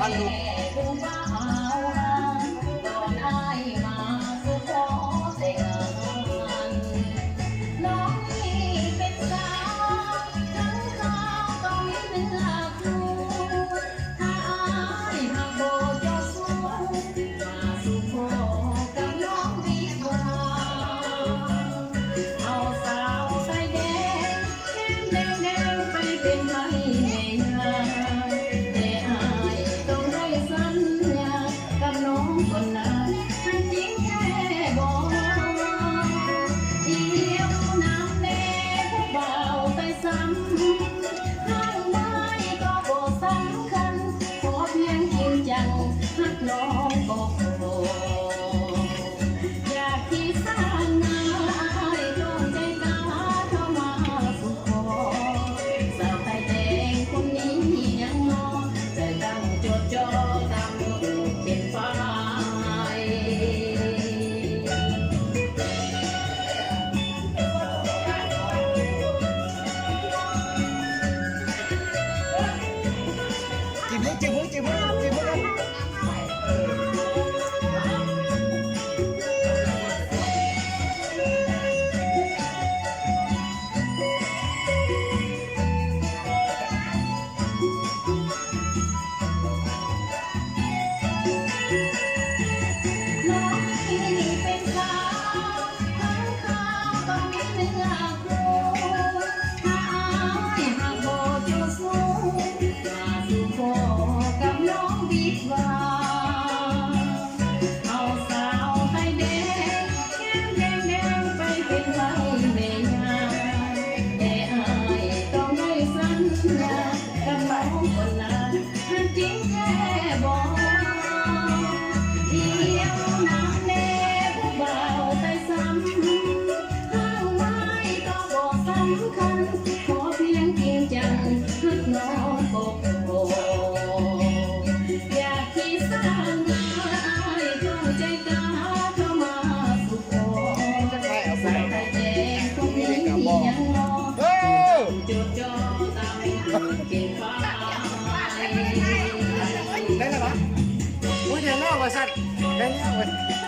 ລູກ ເປັນບ່າວ ຕອນອ້າຍມາສູ່ຂໍແຕ່ງງານ ນ້ອງນີ້ເປັນສາວ ທັງຂາວຕ້ອງມີເນື້ອຄູ່ ຖ້າອ້າຍຫາກບໍ່ເຈົ້າຊູ້ ມາສູ່ຂໍກັບນ້ອງດີກວ່າ ເອົາສາວໄຟແດງ ແກ້ມແດງໆ ໄປເປັນໃຜແມ່ຍາ ແຕ່ອ້າຍຕ້ອງໄດ້ສັນຍາກັບນ້ອງກ່ອນນາ ໃຫ້ຈິງແທ້ບໍ່ ດຽວນຳແດ່ຜູ້ບ່າວໄປຊ້ຳ ທາງໄມ້ກໍບໍ່ສຳຄັນ ຂໍພຽງຈິງຈັງຮັກນ້ອງກໍພໍ ຢ່າຂີ້ສ້າງນາ ອ້າຍດວງໃຈກາເຂົ້າມາສູ່ຂໍ ສາວໄຟແດງຄົນນີ້ຍັງລໍ ໃຈຕັ້ງຈົດຈໍ້ຕາມລູກເປັນຝ່າຍ ຈີບເລີຍ ຈີບເລີຍ ຈີບເລີຍ ຈີບເລີຍ ນ້ອງນີ້ເປັນສາວ ທັງຂາວຕ້ອງມີເນື້ອຄູ່ ຖ້າອ້າຍຫາກບໍ່ເຈົ້າຊູ້ ມາສູ່ຂໍກັບນ້ອງດີກວ່າ ເອົາສາວໄຟແດງ ແກ້ມແດງໆ ໄປເປັນໃຜແມ່ຍາ ແຕ່ອ້າຍຕ້ອງໄດ້ສັນຍາກັບນ້ອງກ່ອນນາ ຮັກຈິງແທ້ບໍ່ ດຽວນຳແດ່ຜູ້ບ່າວໄປຊ້ຳ ທາງໄມ້ກໍບໍ່ສຳຄັນ ຂໍພຽງຈິງຈັງຮັກນ້ອງກໍພໍ ຢ່າຂີ້ສ້າງນາ ອ້າຍດວງໃຈກາເຂົ້າມາສູ່ຂໍ ສາວໄຟແດງຄົນນີ້ຍັງລໍ ເອີ ຈົດຈໍ້ຕາມເຂດຟ້າ ໄດ້ແລ້ວຫວາ? ໂອ້ຍ ໄດ້ແລ້ວວ່າຊັ້ນ ໄດ້ແລ້ວເວີຍ.